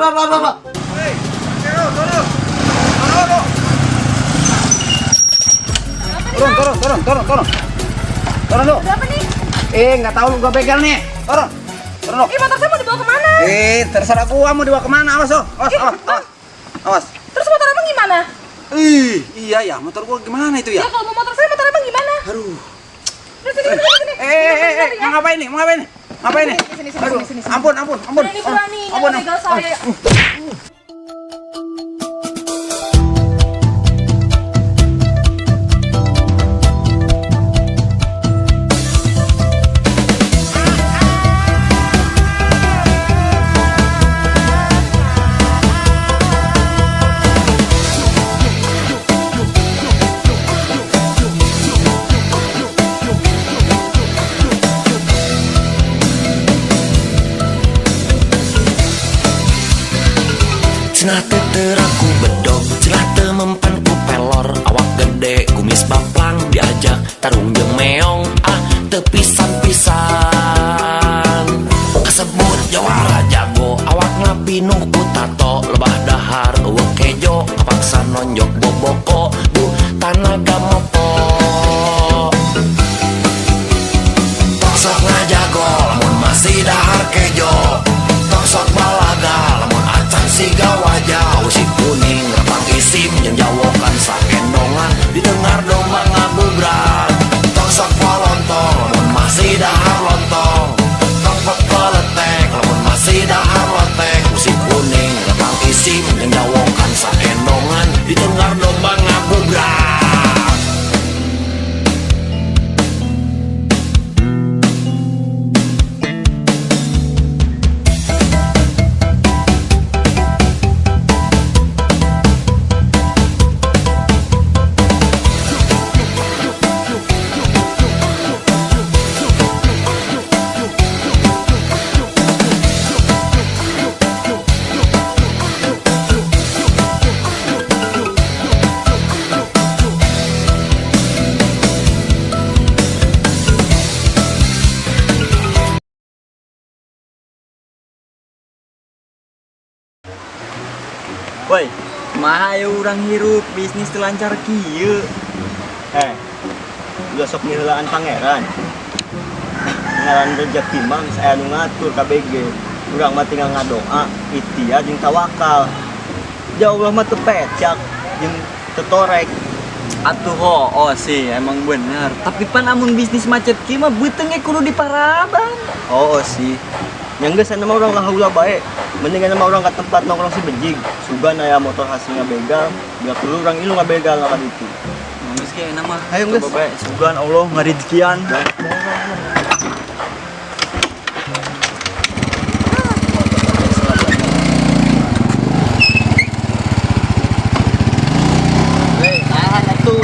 Turun, turun, turun. Turun, turun, turun, turun, turun. Turun lu. Berapa nih? Eh, nggak tahu lu gua begal nih. Turun. Turun lu. Ih, motor saya mau dibawa kemana? Eh, terserah gua mau dibawa kemana. Awas lu. Awas, Ih, awas, Bang. awas. Awas. Terus motor abang gimana? Ih, iya ya, motor gua gimana itu ya? Ya kalau mau motor saya, motor abang gimana? Aduh. Terus sini, sini, sini. Eh, mau ngapain nih? Mau ngapain nih? Ngapain nih? Sini, sini, Aduh, sini, sini, sini. ampun, ampun, ampun. Berani berani, Ampun, jangan begal saya. Cenah teu terang ku bedog, cenah teu mempan ku pelor. Awak gede, kumis baplang, diajak tarung jeung meong. Ah, teu pisan-pisan. Kasebut jawara jago, awakna pinuh ku tato. Lebah dahar, euweuh kejo, kapaksa nonjok boboko. Duh, tanaga mopo. Tong sok ngajago, lamun masih dahar kejo. Tong sok balaga, lamun acan siga wajah. Usi kuning, repang isim, jeung jawokan saendongan. Didengar domba ngabubrak. Tong sok polontong, lamun masih dahar lontong. Tong pepeletek, lamun masih dahar lotek. Usi kuning, repang isim, jeung jawokan saendongan. Didengar domba ngabubrak. Woi, kumaha ya urang hirup bisnis teu lancar kieu. Eh, ulah sok ngiheulaan pangeran. Ngaran rezeki mah geus aya nu ngatur KBG. Urang mah tinggal ngadoa, ikhtiar jeung tawakal. Ya Allah mah teu pecak jeung teu torek. Atuh ho, oh sih emang bener. Tapi pan amun bisnis macet kieu mah beuteung ge kudu diparaban. Oh, oh sih. Yang geus aya mah urang lah ulah bae. Mendingan mah urang ka tempat nongkrong si bejig. Sugan aya motor hasilnya begal, biar perlu urang ilu ngabegal ka ditu. Geus ge enak mah. Ayo, geus. Coba bae sugan Allah ngarizkian. Hei, tahan atuh.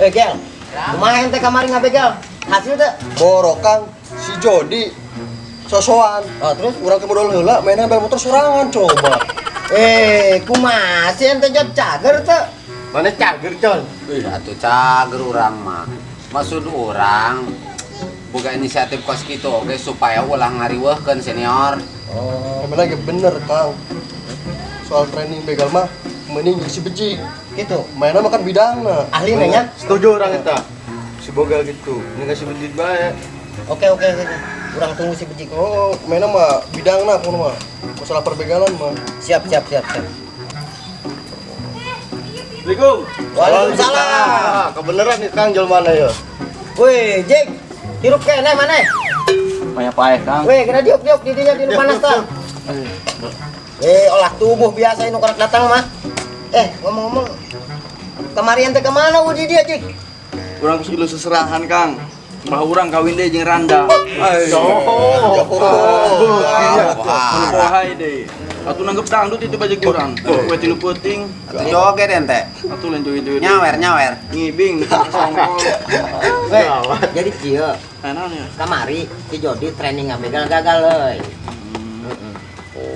Eh, Gel. Kumaha ente kamari ngabegal? Hasil teu? Borok Kang, si Jody sosoan. Oh, terus? Urang ke modal heula mainan bel motor sorangan coba. Eh, kumaha sih ente jod cager teu? Mana cager, Con? Ih, atuh cager urang mah. Maksud urang boga inisiatif kos kitu oge supaya ulah ngariweuhkeun senior. Oh, Emang lagi bener, Kang. Soal training begal mah mending jeung si Bejig. gitu. Mainan makan bidangna. Ahli nanya. Setuju orang eta. Si Bogal gitu. Ini kasih Bejig bae. Oke, oke, oke. Urang tunggu si Bejig. Oh, mainan mah bidangna kudu mah. Masalah perbegalan mah. Siap, siap, siap, siap. Assalamualaikum. Waalaikumsalam. Kebeneran nih Kang jual mana ya? Wih, Jig. Hirup keneh mana? Paeh-paeh Kang. Wih, kena diuk-diuk di dinya di nu panas tah. Eh, olah tubuh biasa ini korek datang mah. Eh, ngomong-ngomong, kemarin teh kemana Udi dia, Jig? Urang geus ilu seserahan Kang. Bah urang kawin deui jeung Randa. Wahai deh. Atuh nanggep dangdut itu baju urang. Kue tilu peuting. Atuh joget ente. Atuh lain joget-joget. Nyawer, nyawer. Ngibing songkol. Weh, jadi kieu. Nah, naon ya? Kamari si Jody training ngabegal gagal euy.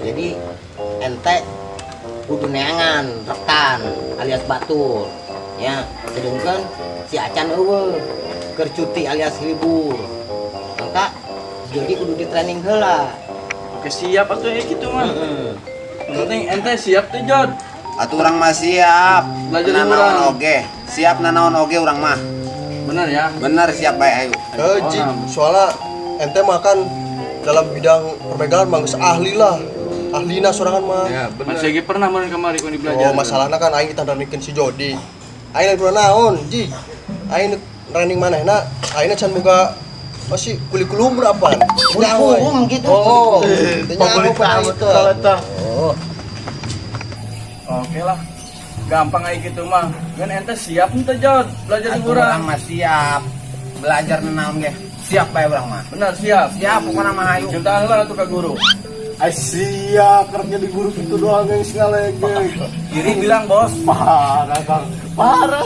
Jadi ente kudu neangan rekan alias batur. Ya, sedangkan si Acan eueuh. Keur cuti alias libur. Maka jadi kudu di training heula. Oke, siap atuh ya gitu mah. Yang penting ente siap tuh, Jod. Atuh urang mah siap. Belajar Nanaon urang. Oge. Siap nanaon oge urang mah. Bener ya? Bener, siap bae ayo. Eh, Ji, soalnya ente makan dalam bidang perbegalan mah geus ahli lah. Ahlina sorangan mah. Ya, bener. Masih lagi pernah meureun kamari ku belajar. Oh, masalahnya kan aing kita nraningkeun si Jody. Aing lagi naon, Ji? Aing training manehna, aing can boga masih kurikulum berapa? Kurikulum gitu. Oh, teu nyaho pan aing teh. Oh. Oke lah. Gampang aja gitu mah. Kan ente siap ente, Jod, belajar di Atuh urang urang. mah siap. Belajar nanaon ge. Siap bae urang mah. Bener siap. Siap pokokna mah ayo. Cinta lah tuh ke guru. Ay, siap, kerja di guru itu doang yang ngalegek. Kiri bilang bos. Parah, Kang. Parah.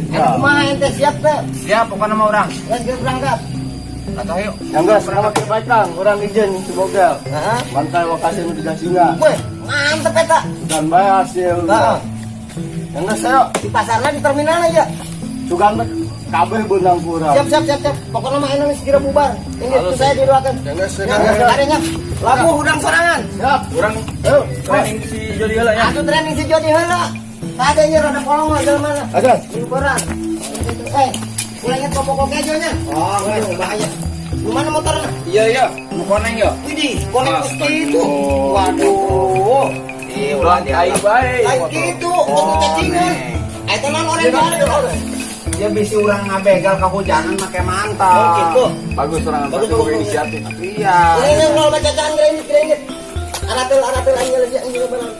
Ya. Kumaha ente siap teh? Siap pokokna mah urang. Geus geus berangkat. Atuh ayo. Yang enggak, selamat baik, Kang. Urang izin si Bogel. Heeh. Bantai lokasi nu di singa. Weh, mantep eta. Dan bae hasil. Heeh. Yang enggak saya Di pasarnya di terminal aja. sugan kabeh beunang kurang. Siap siap siap siap. Pokoknya mah enak segera bubar. Ini tuh saya didoakan. Ya geus, Ya, adanya lagu hudang sorangan. Siap. Urang Ayo. training si Jody heula ya. Aku training si Jody heula. Adanya rada polong jalan mana? Aja. Di koran. Eh, ulah inget popok kejonya. Oh, waduh, bahaya. Gimana motornya? Iya iya. Nu koneng yo. Widih, koneng terus gitu. Waduh. Ih, ulah Ulah dia. aing bae. Lain gitu, untuk cacingan. Eta naon orang baru. Ya bisi urang ngabegal kahujanan make mantap. Oh, gitu. Bagus orang Bagus, pasti bagus, boga bagus. inisiatif. Iya. Ini yang kalau bacaan gerengit gerengit. Aratel aratel anjir anjir anjir barang.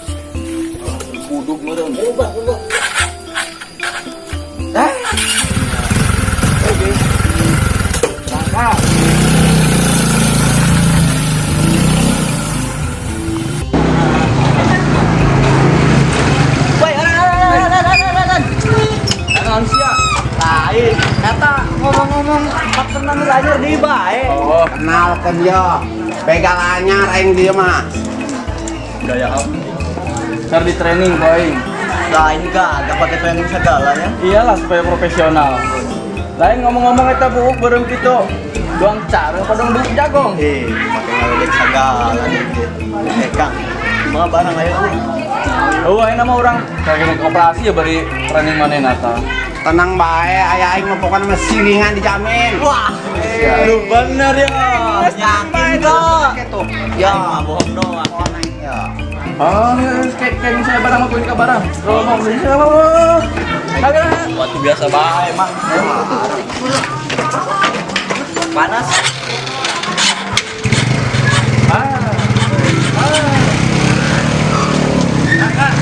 Buduk meureun. Berubah berubah. Berangkat. Woi, orang orang orang orang. Naon sia? Lain. Kata ngomong-ngomong partner nu anyar deui bae. Oh, Kenalkeun yo. Begal anyar aing dieu mah. gaya apa? Ntar di training ku aing. Nah, ini gak pakai training segala ya. Iyalah supaya profesional. Lain ngomong-ngomong eta buuk beureum kitu. Doang cara apa dong buuk jagong? Eh, pakai ngaledek segala nih. Eh, Kang, kumaha barang ayo nih. Oh, ayeuna mah urang kayak operasi ya bari training manehna tah. Tenang bae, aya aing mah pokokna mah siringan dijamin. Wah, Lu bener ya. yakin gak? Gitu. Ya, bohong doang. Koneng yo. Oh, kayak kayak misalnya barang mau ke barang. Kalau mau beli Kagak. Waktu biasa bae, Mang. Panas. Ah. Ah. Kakak.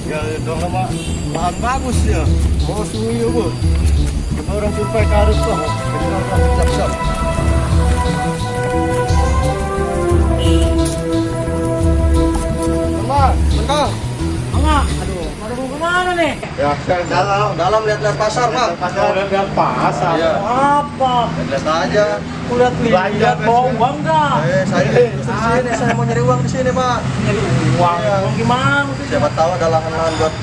Ya, dong lama lahan bagus ya. Oh, suwi bu. Kita orang survei ke arus tuh. Siap, siap. Mang, Kang. Aduh, mau kemana nih? Ya, saya Dalam, dalam lihat-lihat pasar, Mang. pasar lihat pasar. Iya. Apa? Lihat aja. Lihat-lihat bawa uang nggak? Eh, saya justru di sini, saya mau nyari uang di sini, Pak. Nyari uang. Iya. Uang gimana? Siapa tahu ada lahan-lahan buat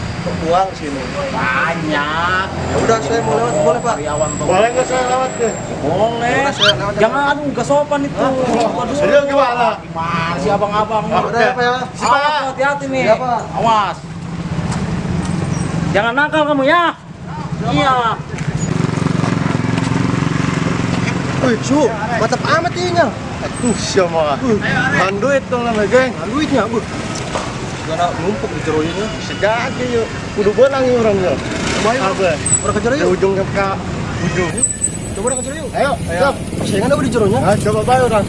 uang di sini. Banyak. Ya udah, saya mau lewat, boleh, Pak? Boleh nggak saya lewat deh? Boleh. Udah, saya lewat. Jangan, aduh, nggak sopan itu. Waduh. Jadi gimana? Gimana sih abang-abang? Udah ya, Pak ya. Awas, hati-hati nih. Iya, Pak. Awas. Jangan nakal kamu ya. Iya. Wih, Su, mantap amat ini. Aduh, siapa? Man duit dong lah, geng. Nah, duitnya, Bu. Gimana numpuk di jeronya? Bisa jadi yuk. Kudu benang yuk orangnya. Coba yuk. Apa? Orang kejar Di yuk. ujung ke ujung. Coba orang kejar yuk. Ayo, siap. Saingan apa di jeronya? Nah, coba bae orang.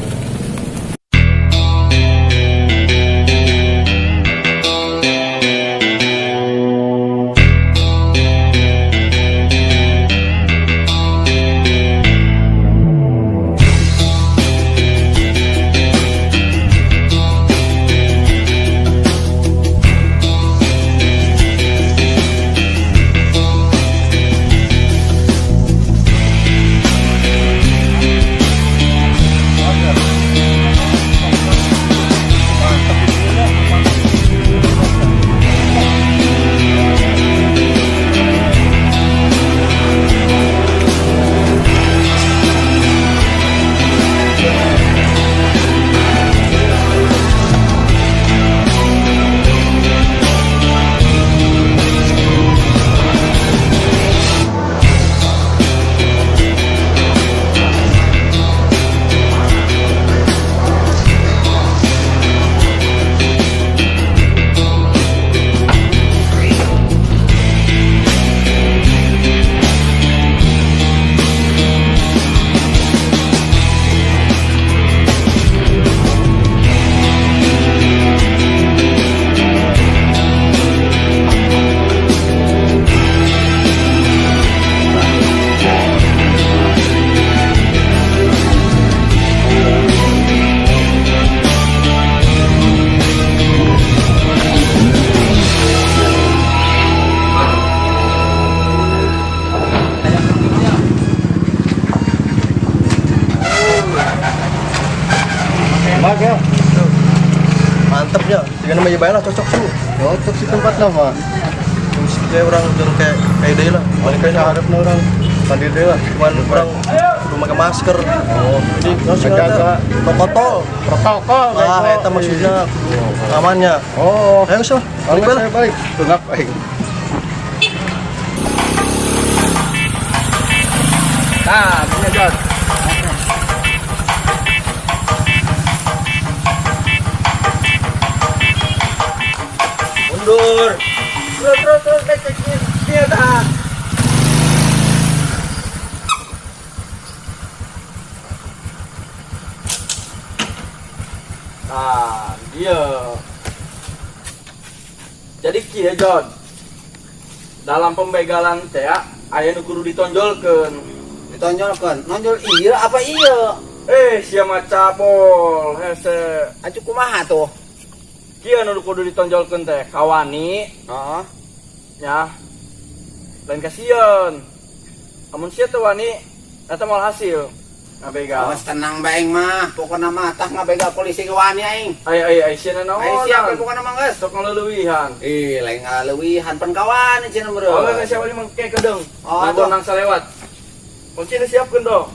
Mantap ya. Jika nama ieu bae lah cocok su. Cocok sih tempatnya mah. Terus dia orang jalan kayak kayak deui lah. Balik kayak Harapna orang mandi deui lah. Cuman orang kudu make masker. Oh, Jadi terus Jaga. protokol. Protokol. Ah, bego. eta maksudnya kudu amannya. Oh, Ayo su, balik bae lah. balik balik. Tungap aing. Nah, punya John. Mundur. Terus terus terus back back dia tahan. Nah, dia. Jadi kieu John. Dalam pembegalan teh aya nu kudu ditonjolkeun. Ditonjolkeun. Nonjol iya apa iya? Eh, sia mah cabol, hese. Acu kumaha tuh? Kieu nu kudu ditonjolkeun teh kawani Heeh. nya. Lain kasieun. Amun sia teu wani eta moal hasil. Ngabegal. Awas tenang bae aing mah. Pokona mah tah ngabegal polisi ge wani aing. Ai ai ai sia naon? Aing siap we pokona mah geus. Sok ngaleuwihan. Ih, lain ngaleuwihan pan kawan cenah bro. Oh, nggak siapa lima kayak kedeng. Oh, Nah, tuh. nang salewat. Kunci udah siapkan dong.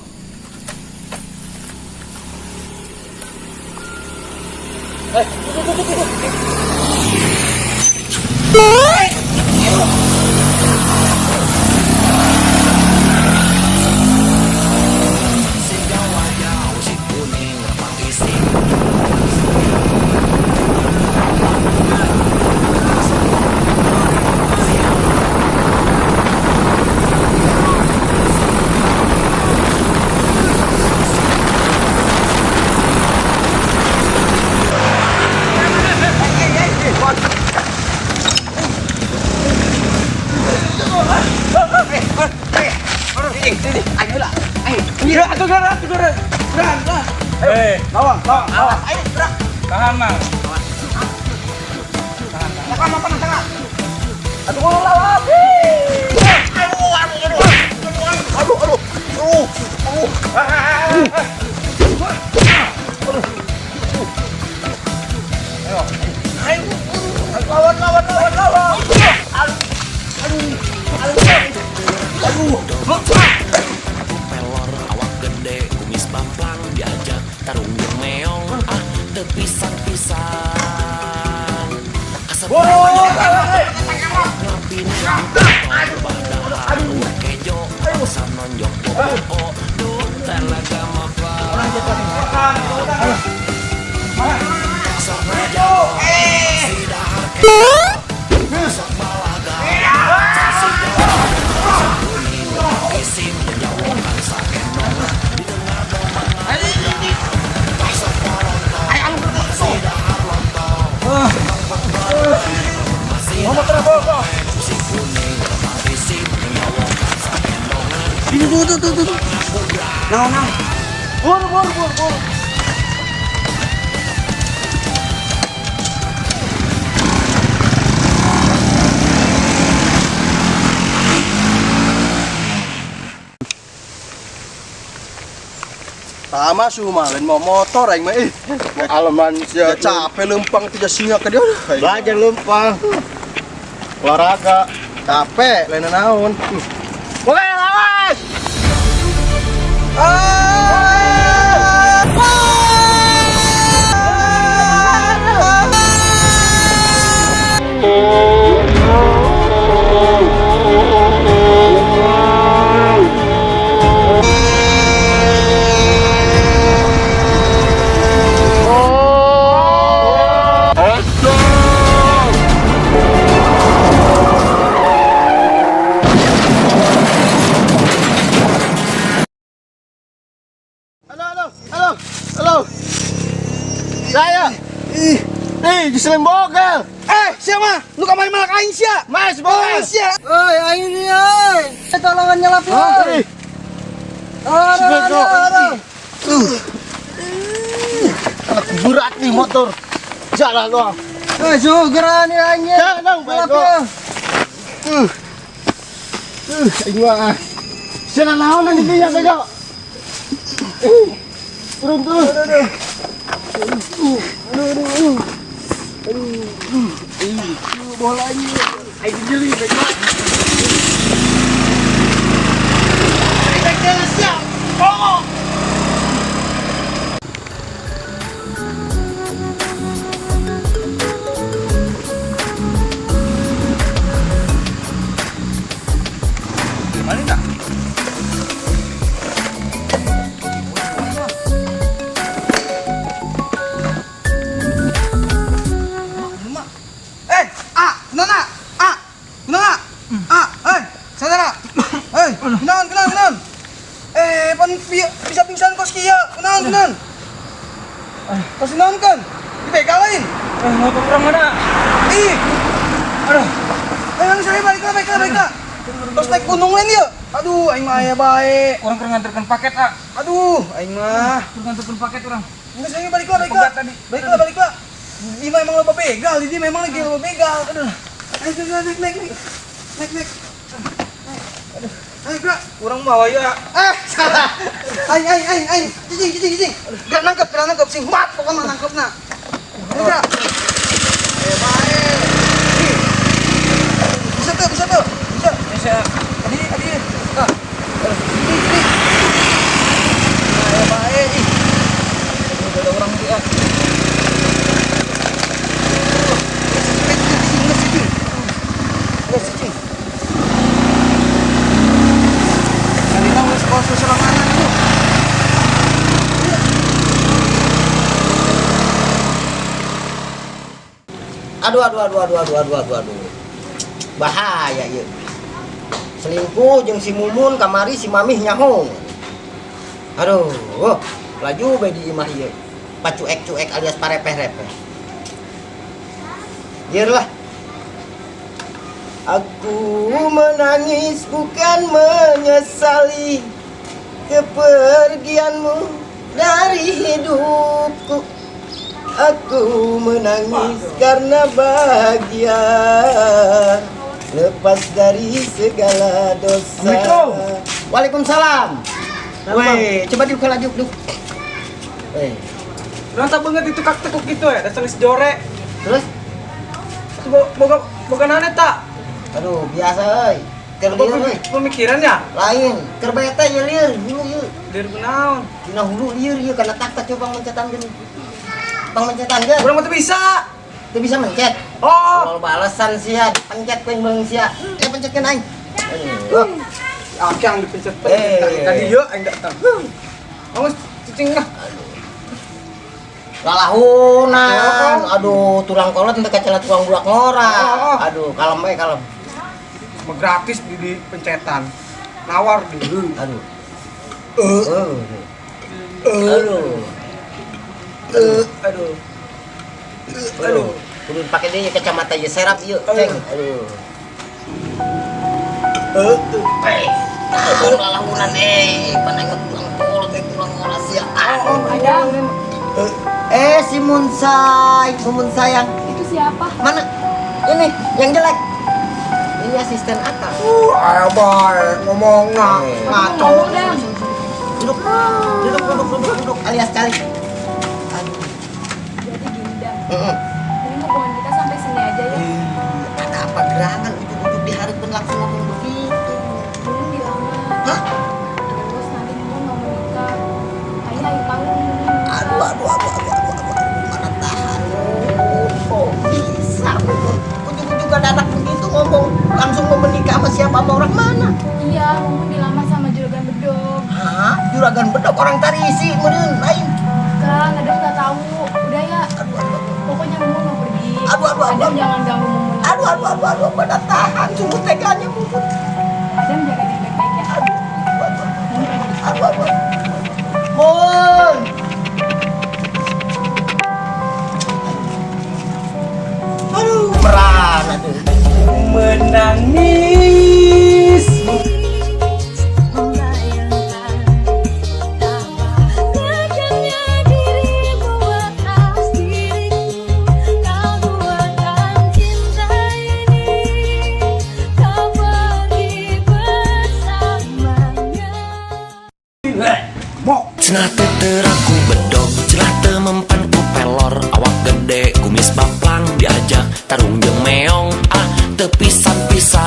Siga wajah si kuning repang isim. Eh, lawang, lawang, lawang. Ayo, gerak. Tahan, Mang. Pelor awak gede kumis pamplang diajak tarung jeung meong ah teu pisan-pisan asap ngapin aduh kejo bangsa nonjok bobo duh talaga mapa sok ngajago si dahar kejo sok balaga si kuning isim nyawokan sakendongan di tengah domangan sok polontong si dahar lontong masih si kuning remang isim nyawokan sakendongan. Ini tuh tuh tuh tuh. Naon naon. Bur, bur, bur, bur. Tama su mah lain mau motor aing mah ih. Aleman Ya sia. capek lempang tiga singa ke dia. Aduh, aing. Belajar lempang. Olahraga. Capek lain naon. Oke, lawas. Halo, halo, halo, halo. Saya. Ih, ih, diselim bogel. Eh, siapa? Lu kamari malah aing sia. Mas, bogel. Sia. Oi, aing ini oi. Tolongan nyelap Ih, Aduh, aduh, aduh. Anak berat nih motor. Jalan doang. Eh, sugeran nih aing. Jalan, bego. Aing mah. Sia naon ini ya, bego. Turun, turun. Aduh, aduh. Aduh, aduh. Aduh, ih, bola ini. Aing jeli begal. Begal siap. Oh. Mana tak? Eh, ah, nona, ah, nona, ah, eh, saudara, eh, kunaon, kunaon, kunaon. Eh, pan bisa pingsan kos kieu, kunaon, kunaon. Kos naon kan? Dibegal lain. Eh, mau kurang mana? Ih, Aduh, ayo saya balik lah, balik lah, balik lah. Terus naik gunung lain ya? Aduh, aing mah aya bae. orang kurang nganterkan paket, ah. Aduh, aing mah. Kurang nganterkan paket orang. Enggak saya balik lah, balik lah. Pegat tadi. Balik lah, balik lah. Di mah emang loba begal, di memang lagi loba begal. Aduh. Ayo, ayo, naik, naik, naik. Naik, naik. Aduh. Ayo, gerak. Kurang mau ya. Eh, salah. Aing, aing, aing, aing. Cicing, cicing, cicing. Gerak nangkep sing mat pokoknya nangkep na. Ayo, gerak. Eh, bae. Ih. Bisa tuh, bisa tuh. Bisa. Bisa. Adi, adi. Ah. Sini, sini. Ayo, bae. Ih. Udah ada orang dia. Aduh, aduh, aduh, aduh, aduh, aduh, aduh, aduh. Bahaya ya. Selingkuh jeung si Mumun kamari si Mamih nyaho. Aduh, oh, laju bae di imah ieu. Pacuek-cuek alias parepeh-repeh. Biar lah. Aku menangis bukan menyesali kepergianmu dari hidupku. Aku menangis karena bahagia lepas dari segala dosa. Assalamualaikum. Waalaikumsalam. Weh, coba dibuka lagi, duk. Weh, Orang tak banget itu kak tekuk gitu ya, datang sejore. terus? Itu boga boga nane tak? Aduh, biasa euy. Keur lieur euy. Pemikirannya Lain, keur bete ye lieur, hulu ieu. dari kunaon. Dina hulu lieur ieu kana takta coba mencetan geuning. Bang mencetan ge. Urang mah teu bisa. Teu bisa mencet. Oh, Kalau balasan sia, dipencet ku yang beung sia. Eh pencetkeun aing. Aduh. akang dipencet Eh. tadi yo aing datang. Awas cicing lah. Lalahunan, aduh tulang kolot teu kacala tulang budak ngora. Oh, oh. Aduh, kalem bae kalem. Mah gratis di pencetan. Nawar di. Aduh. Aduh. Aduh. Aduh. Aduh. Kudu pake deui kacamata ieu serap ieu, ceng. Aduh. Eh, aduh lalahunan eh, pan aing mah tulang kolot eh tulang ngora sia. Oh, Aduh. Eh, si Munsai, Mumun sayang. Itu siapa? Mana? Ini yang jelek. Ini asisten Akang. Ayo bae ngomongna Eh. ngaco. Ngomong dong. Duduk, duduk, duduk, duduk, duduk, alias cari. Aduh. Jadi gini Dam, Mm-mm. ini hubungan kita sampai sini aja ya. Ih, ada apa gerangan ujuk-ujuk di hari pun langsung ngomong begitu. Mumun dilamar. Hah? Terus nanti Mumun mau menikah. Kayaknya akhir tahun Mumun menikah. Aduh, aduh, aduh, aduh, aduh, aduh, aduh, mana tahan. Oh, bisa. Ujuk-ujuk ada anak begitu ngomong langsung mau menikah sama siapa sama orang mana? Iya, Mumun dilamar sama juragan bedog. Hah? Juragan bedok orang tarisi, kemudian lain. Kan, Adam nggak tahu. Udah ya, Aduh, aduh, aduh. pokoknya Mumun mau pergi. Aduh, aduh, aduh, Adam aduh. jangan ganggu Mumun lagi. Aduh, aduh, aduh, aduh, mana tahan, sungguh teganya Mumun. Adam jaga diri baik-baik ya. Aduh, aduh, Mumun pergi. aduh, aduh, aduh. Mun. Aduh, merana tuh. Menangis. Kejamnya dirimu atas diriku, kau buatkan cinta ini, kau pergi bersamanya. Cenah teu teu raku bedog, cenah teu mempan ku pelor, awak gede kumis baplang. Tarung jeung meong ah teu pisan-pisan.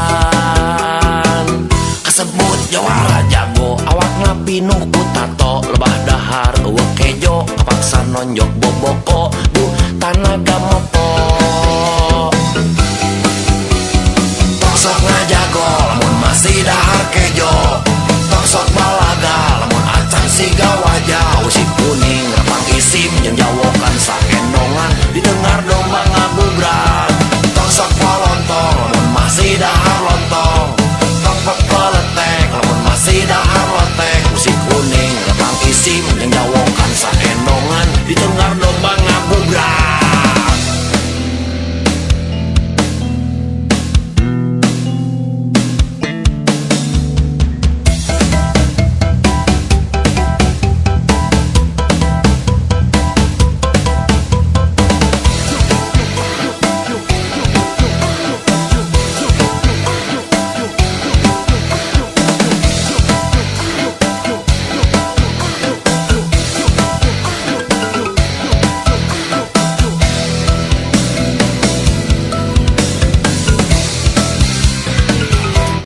Kasebut jawara jago, awakna pinuh ku tato. Lebah dahar euweuh kejo, kapaksa nonjok.